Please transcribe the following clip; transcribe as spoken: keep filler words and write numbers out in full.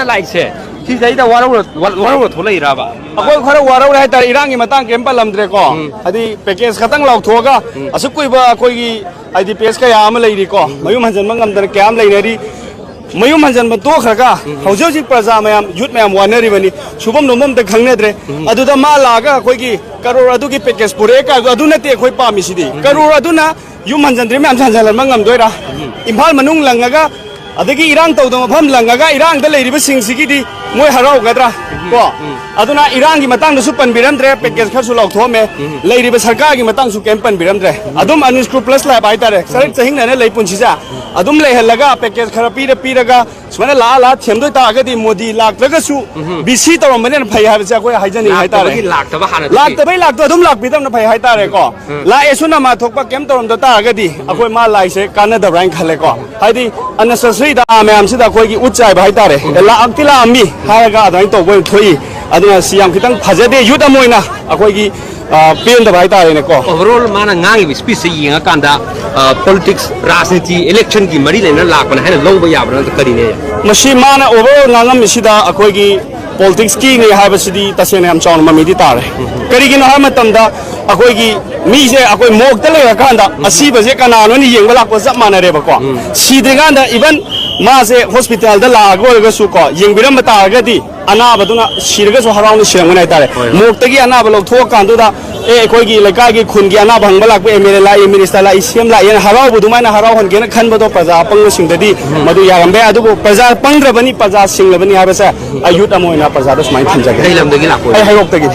ꯂꯥꯛꯏꯁꯦ ꯁꯤꯗꯩꯗ ꯋꯥꯔꯧꯔ ꯋꯥꯔꯧꯔ ꯊꯣꯛꯂꯛꯏꯔꯕ? ꯑꯩꯈꯣꯏ ꯈꯔ ꯋꯥꯔꯧꯔꯦ ꯍꯥꯏꯇꯥꯔꯦ, ꯏꯔꯥꯡꯒꯤ ꯃꯇꯥꯡ ꯀꯩꯝ ꯄꯜꯂꯝꯗ꯭ꯔꯦꯀꯣ꯫ ꯎꯝ꯫ ꯍꯥꯏꯗꯤ ꯄꯦꯀꯦꯖ ꯈꯛꯇꯪ ꯂꯥꯎꯊꯣꯛꯑꯒ ꯎꯝ꯫ ꯑꯁꯨꯛ ꯀꯨꯏꯕ ꯑꯩꯈꯣꯏꯒꯤ ꯍꯥꯏꯗꯤ ꯄꯦꯁ ꯀꯌꯥ ꯑꯃ ꯂꯩꯔꯤꯀꯣ, ꯎꯝ꯫ ꯃꯌꯨꯝ ꯍꯟꯖꯤꯟꯕ ꯉꯝꯗꯅ ꯀꯌꯥ ꯑꯃ ꯂꯩꯅꯔꯤ꯫ ꯃꯌꯨꯝ ꯍꯟꯖꯤꯟꯕ ꯇꯣꯛꯈ꯭ꯔꯒ ꯎꯝ꯫ ꯍꯧꯖꯤꯛ ꯍꯧꯖꯤꯛ ꯄ꯭ꯔꯖꯥ ꯃꯌꯥꯝ, ꯌꯨꯠ ꯃꯌꯥꯝ ꯋꯥꯅꯔꯤꯕꯅꯤ, ꯁꯨꯐꯝ ꯅꯣꯝꯐꯝ ꯑꯝꯇ ꯈꯪꯅꯗ꯭ꯔꯦ꯫ ꯎꯝ꯫ ꯑꯗꯨꯗ ꯃꯥ ꯂꯥꯛꯑꯒ ꯑꯩꯈꯣꯏꯒꯤ ꯀꯔꯣꯔ ꯑꯗꯨꯒꯤ ꯄꯦꯀꯦꯖ ꯄꯨꯔꯛꯑꯦ ꯀꯥꯏꯗꯣ ꯑꯗꯨ ꯅꯠꯇꯦ ꯑꯩꯈꯣꯏ ꯄꯥꯝꯃꯤꯁꯤꯗꯤ꯫ ꯎꯝ꯫ ꯀꯔꯣꯔ ꯑꯗꯨꯅ ꯌꯨꯝ ꯍꯟꯖꯤꯟꯗ꯭ꯔꯤ ꯃꯌꯥꯝꯁꯦ ꯍꯟꯖꯤꯜꯍꯟꯕ ꯉꯝꯗꯣꯏꯔꯥ? ꯎꯝ꯫ ꯏꯝꯐꯥꯜ ꯃꯅꯨꯡ ꯂꯪꯉꯒ, ꯑꯗꯒꯤ ꯏꯔꯥꯡ ꯇꯧꯗꯕ ꯃꯐꯝ ꯂꯪꯉꯒ ꯏꯔꯥꯡꯗ ꯂꯩꯔꯤꯕꯁꯤꯡꯁꯤꯒꯤꯗꯤ ꯃꯣꯏ ꯍꯔꯥꯎꯒꯗ꯭ꯔꯥ? ꯎꯝ꯫ ꯀꯣ? ꯎꯝ꯫ ꯑꯗꯨꯅ ꯏꯔꯥꯡꯒꯤ ꯃꯇꯥꯡꯗꯁꯨ ꯄꯟꯕꯤꯔꯝꯗ꯭ꯔꯦ, ꯄꯦꯀꯦꯖ ꯈꯔꯁꯨ ꯂꯥꯎꯊꯣꯛꯑꯝꯃꯦ꯫ ꯎꯝ꯫ ꯂꯩꯔꯤꯕ ꯁꯔꯀꯥꯔꯒꯤ ꯃꯇꯥꯡꯁꯨ ꯀꯩꯝ ꯄꯟꯕꯤꯔꯝꯗ꯭ꯔꯦ꯫ ꯎꯝ꯫ ꯑꯗꯨꯝ unscrupulous ꯂꯩꯕ ꯍꯥꯏꯇꯥꯔꯦ, ꯎꯝ꯫ ꯆꯔꯛ ꯆꯍꯤꯡꯅꯅ ꯂꯩ ꯄꯨꯟꯁꯤꯁꯦ꯫ ꯎꯝ꯫ ꯑꯗꯨꯝ ꯂꯩꯍꯜꯂꯒ ꯄꯦꯀꯦꯖ ꯈꯔ ꯄꯤꯔ ꯄꯤꯔꯒ ꯁꯨꯃꯥꯏꯅ ꯂꯥꯛꯑ ꯂꯥꯛꯑ ꯊꯦꯝꯗꯣꯏ ꯇꯥꯔꯒꯗꯤ ꯃꯣꯗꯤ ꯂꯥꯛꯇ꯭ꯔꯒꯁꯨ ꯎꯝ꯫ ꯕꯤ ꯁꯤ ꯇꯧꯔꯝꯕꯅ ꯍꯦꯟꯅ ꯐꯩ ꯍꯥꯏꯕꯁꯦ ꯑꯩꯈꯣꯏ ꯍꯥꯏꯖꯅꯤꯡꯉꯤ ꯍꯥꯏꯇꯥꯔꯦ꯫ ꯂꯥꯛꯇꯕꯒꯤ, ꯂꯥꯛꯇꯕ ꯍꯥꯟꯅꯗꯒꯤ꯫ ꯂꯥꯛꯇꯕꯩ ꯂꯥꯛꯇ ꯑꯗꯨꯝ ꯂꯥꯛꯄꯤꯗꯕꯅ ꯐꯩ ꯍꯥꯏꯇꯥꯔꯦꯀꯣ꯫ ꯎꯝ꯫ ꯂꯥꯛꯑꯦꯁꯨ ꯅꯃꯥ ꯊꯣꯛꯄ ꯀꯩꯝ ꯇꯧꯔꯝꯗ ꯇꯥꯔꯒꯗꯤ ꯎꯝ꯫ ꯑꯩꯈꯣꯏ ꯃꯥ ꯂꯥꯛꯏꯁꯦ ꯀꯥꯟꯅꯗꯕ꯭ꯔꯥ ꯍꯥꯏꯅ ꯈꯜꯂꯦꯀꯣ꯫ ꯍꯥꯏꯗꯤ unnecessary ꯗ ꯃꯌꯥꯝꯁꯤꯗ ꯑꯩꯈꯣꯏꯒꯤ ꯎꯠ ꯆꯥꯏꯕ ꯍꯥꯏꯇꯥꯔꯦ꯫ ꯎꯝ꯫ ꯑꯦ, ꯂꯥꯛꯇꯤ ꯂꯥꯛꯑꯝꯃꯤ ꯍꯥꯏꯔꯒ ꯑꯗꯨꯃꯥꯏꯅ ꯇꯧꯕ ꯑꯣꯏꯅ ꯊꯣꯛꯏ꯫ ꯑꯗꯨꯅ ꯁꯤ ꯌꯥꯝ ꯈꯤꯇꯪ ꯐꯖꯗꯦ, ꯌꯨꯠ ꯑꯃ ꯑꯣꯏꯅ ꯑꯩꯈꯣꯏꯒꯤ, ꯑ, ꯄꯦꯟꯗꯕ ꯍꯥꯏꯇꯥꯔꯦꯅꯦꯀꯣ꯫ Overall ꯃꯥꯅ ꯉꯥꯡꯉꯤꯕ ꯁ꯭ꯄꯤꯆꯁꯦ ꯌꯦꯡꯉꯀꯥꯟꯗ, ꯑ, ꯄꯣꯂꯤꯇꯤꯛꯁ, ꯔꯥꯖꯅꯤꯇꯤ, ꯏꯂꯦꯛꯁꯟꯒꯤ ꯃꯔꯤ ꯂꯩꯅꯅ ꯂꯥꯛꯄꯅꯦ ꯍꯥꯏꯅ ꯂꯧꯕ ꯌꯥꯕ꯭ꯔꯥ, ꯅꯠꯇ꯭ꯔ ꯀꯔꯤꯅꯦ? ꯃꯁꯤ ꯃꯥꯅ overall ꯉꯥꯡꯉꯝꯃꯤꯁꯤꯗ ꯑꯩꯈꯣꯏꯒꯤ ꯄꯣꯂꯤꯇꯤꯛꯁꯀꯤꯅꯤ ꯍꯥꯏꯕꯁꯤꯗꯤ ꯇꯁꯦꯡꯅ ꯌꯥꯝ ꯆꯥꯎꯅ ꯃꯃꯤꯗꯤ ꯇꯥꯔꯦ꯫ ꯎꯝ꯫ ꯀꯔꯤꯒꯤꯅꯣ ꯍꯥꯏꯕ ꯃꯇꯝꯗ ꯑꯩꯈꯣꯏꯒꯤ ꯃꯤꯁꯦ ꯑꯩꯈꯣꯏ ꯃꯣꯔꯒꯇ ꯂꯩꯔꯀꯥꯟꯗ ꯎꯝ꯫ ꯑꯁꯤꯕꯁꯦ ꯀꯅꯥꯅꯣꯅ ꯌꯦꯡꯕ ꯂꯥꯛꯄ ꯆꯞ ꯃꯥꯟꯅꯔꯦꯕꯀꯣ꯫ ꯎꯝ꯫ ꯁꯤꯗ꯭ꯔꯤꯀꯥꯟꯗ even ꯃꯥꯁꯦ ꯍꯣꯁꯄꯤꯇꯥꯜꯗ ꯂꯥꯛꯑꯒ ꯑꯣꯏꯔꯒꯁꯨꯀꯣ ꯌꯦꯡꯕꯤꯔꯝꯕ ꯇꯥꯔꯒꯗꯤ ꯑꯅꯥꯕꯗꯨꯅ ꯁꯤꯔꯒꯁꯨ ꯍꯔꯥꯎꯅ ꯁꯤꯔꯝꯒꯅꯤ ꯍꯥꯏꯇꯥꯔꯦ꯫ ꯍꯣꯏ, ꯍꯣꯏ꯫ ꯃꯣꯔꯒꯇꯒꯤ ꯑꯅꯥꯕ ꯂꯧꯊꯣꯛꯑꯀꯥꯟꯗꯨꯗ, "ꯑꯦ, ꯑꯩꯈꯣꯏꯒꯤ ꯂꯩꯀꯥꯏꯒꯤ ꯈꯨꯟꯒꯤ ꯑꯅꯥꯕ ꯍꯪꯕ ꯂꯥꯛꯄ ꯑꯦꯝ ꯑꯦꯜ ꯑꯦ ꯂꯥꯛꯏ, ꯃꯤꯅꯤꯁꯇꯔ ꯂꯥꯛꯏ, ꯁꯤ ꯑꯦꯝ ꯂꯥꯛꯏ" ꯍꯥꯏꯅ ꯍꯔꯥꯎꯕ ꯑꯗꯨꯃꯥꯏꯅ ꯍꯔꯥꯎꯍꯟꯒꯦꯅ ꯈꯟꯕꯗꯣ ꯄ꯭ꯔꯖꯥ ꯑꯄꯪꯕꯁꯤꯡꯗꯗꯤ ꯎꯝ꯫ ꯃꯗꯨ ꯌꯥꯔꯝꯕ ꯌꯥꯏ꯫ ꯑꯗꯨꯕꯨ ꯄ꯭ꯔꯖꯥ ꯄꯪꯗ꯭ꯔꯕꯅꯤ, ꯄ꯭ꯔꯖꯥ ꯁꯤꯡꯂꯕꯅꯤ ꯍꯥꯏꯕꯁꯦ ꯑꯩ ꯌꯨꯠ ꯑꯃ ꯑꯣꯏꯅ ꯄ꯭ꯔꯖꯥꯗ ꯁꯨꯃꯥꯏꯅ ꯊꯝꯖꯒꯦ꯫ ꯀꯩ ꯂꯝꯗꯒꯤ ꯂꯥꯛꯄ ꯑꯣꯏ? ꯑꯩ ꯍꯩꯔꯣꯛꯇꯒꯤꯅꯤ꯫